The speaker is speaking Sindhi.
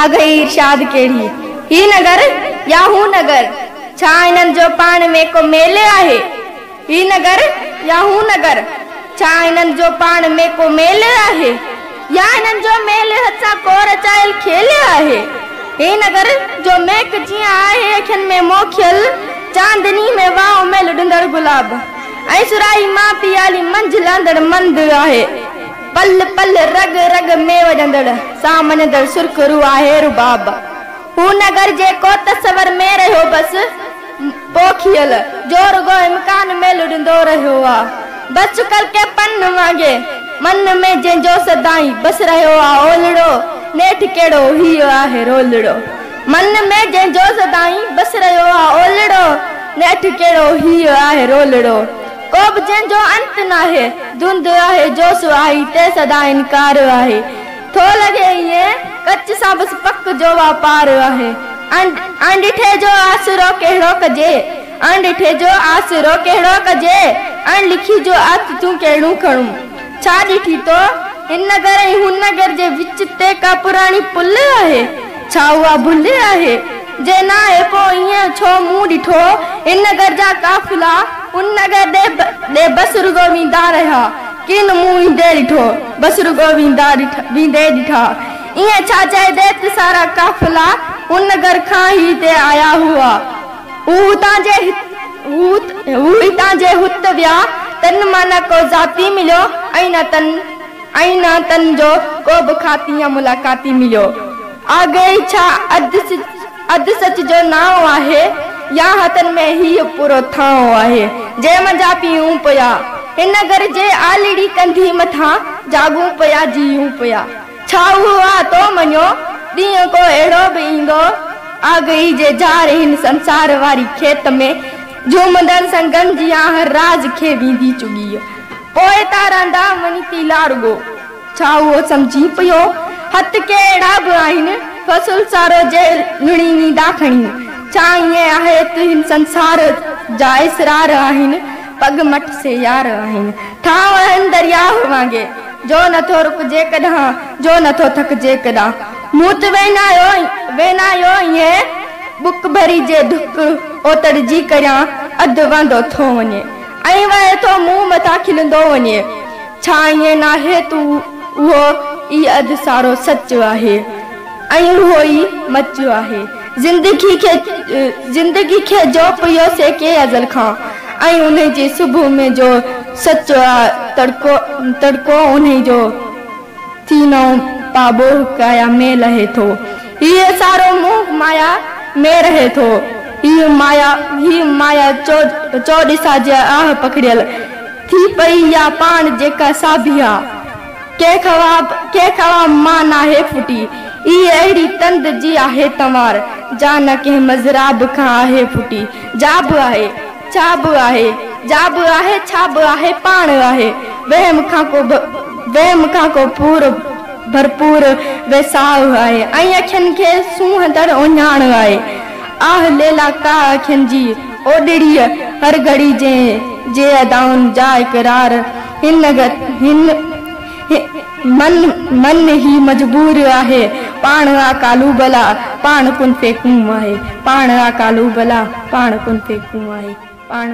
آگهي ارشاد ڪهڙي؟ هي نگر يا هو نگر، ڇا هنن جو پاڻ ۾ ڪو ميل آهي؟ هي نگر يا هو نگر، ڇا هنن جو پاڻ ۾ ڪو ميل آهي؟ يا هنن جو ميل هٿ سان ڪو رچايل کيل آهي؟ هي نگر جو ميڪ جيئن آهي اکين ۾ موکيل، چاندني ۾ واء ۾ لڏندڙ گلاب ۽ صراحي مان پيالي منجهه لهندڙ مند آهي. پل پل رڳ رڳ ۾ وڄندڙ سان مڃندڙ سرخرو آهي رباب. هو نگر جيڪو تصور ۾ رهيو بس پوکيل، جو رڳو امڪان ۾ لڏندو رهيو آ. بس سڪل ڪنهن پن وانگي من ۾ جنهن جو سدائين بس رهيو آ اولڙو، نيٺ ڪهڙو هيء آهي رولڙو. من ۾ جنهن جو سدائين بس رهيو آ اولڙو، نيٺ ڪهڙو هيء آهي رولڙو. ڪو به جنهن جو انت ناهي، ڌنڌ آهي جو سهائي تي سدا انڪار آهي. ٿو لڳي ائين ڪچ سان بس پڪ جو واپار آهي. اڻ ڏٺي جو آسرو ڪهڙو ڪجي، اڻ ڏٺي جو آسرو ڪهڙو ڪجي، اڻ لکي جو آٿتون ڪهڙيون کڻون. ڇا ڏٺي تو هن نگر ۽ هن نگر جي وچ تي ڪا پراڻي پل آهي؟ ڇا اها ڀل آهي؟ جي ناهي پوء ائين ڇو مون ڏٺو هن نگر جا قافلا هن نگر ڏي بس رڳو ويندا رهيا، ڪين مون ايندي ڏٺو، بس رڳو ويندا ويندي ڏٺا. ائين ڇا چئجي ته سارا قافلا هن نگر کان ئي هتي آيا هئا. هو هتان جي هو هتان جي هت ويا، تن مان نه ڪو ذاتي مليو ۽ نه تن ۽ نه تن جو ڪو به خاطي يا ملاقاتي مليو. آگهي ڇا اڌ سچ جو نانء آهي يا هٿن ۾ هيء پورو ٿانء آهي، جنهن منجهان پيئون پيا. هن گهر جي آلڙي ڪنڌي مٿان جاڳون پيا جيئون پيا. ڇا اهو آ تو مڃيو، ڏينهن ڪو اهڙو به ايندو، آگهي جي جار هن سنسار واري کيت ۾ جهومندڙ سنگن جيان هر راز کي ويندي چڳي. پوء تان رهندا وڃي تيلا رڳو. ڇا اهو سمجهين پيو، هٿ ڪي اهڙا به آهن، فصل سارو جي لڻي ويندا کڻي. ڇا ائين آهي ته هن سنسار جا اسرار آهن، پڳ مٺ سي يار آهن. ٿا وهن درياهه وانگي، جو نٿو رڪجي ڪڏهان، جو نٿو ٿڪجي ڪڏهان. مون ته وينايو ائين ٻڪ ڀري جي ڍڪ اوتڙ جي ڪريان، اڌ وهندو ٿو وڃي ۽ وهي ٿو منهن مٿان کلندو وڃي. ڇا ائين ناهي ته اهو ئي اڌ سارو سچ آهي ۽ اهو ئي مچ آهي. زندگي کي زندگي کي جو پيو سيڪي ازل کان ۽ انهي جي صبح ۾ جو سچو آ تڙڪو تڙڪو انهي جو ٿي نئون پاٻوهه ڪايا ۾ لهي ٿو. هيء سارو موهه مايا ۾ رهي ٿو. هيء مايا هيء مايا چؤڏسا جي آهه پکڙيل ٿي پئي يا پاڻ جيڪا ساڀي آ. ڪنهن خواب ڪنهن خواب مان ناهي ڦٽي. هيء اهڙي تند جي آهي تنوار، جا نه ڪنهن مضراب کان آهي ڦٽي. جا به آهي، ڇا به آهي، جا به آهي، ڇا به آهي، پاڻ آهي. وهم کان ڪو وهم کان ڪو پور ڀرپور ويساهه آهي ۽ اکين کي سونهندڙ اهڃاڻ آهي. آهه ليلا ڪا اکين جي اوڏڙيء هر گهڙي جنهن جي ادائن جا اقرار هن هن من من هي مجبور آهي، پاڻ آ قالو بليٰ، پاڻ ڪن فيڪون آهي، پاڻ آ قالو بليٰ، پاڻ ڪن فيڪون آهي، پاڻ.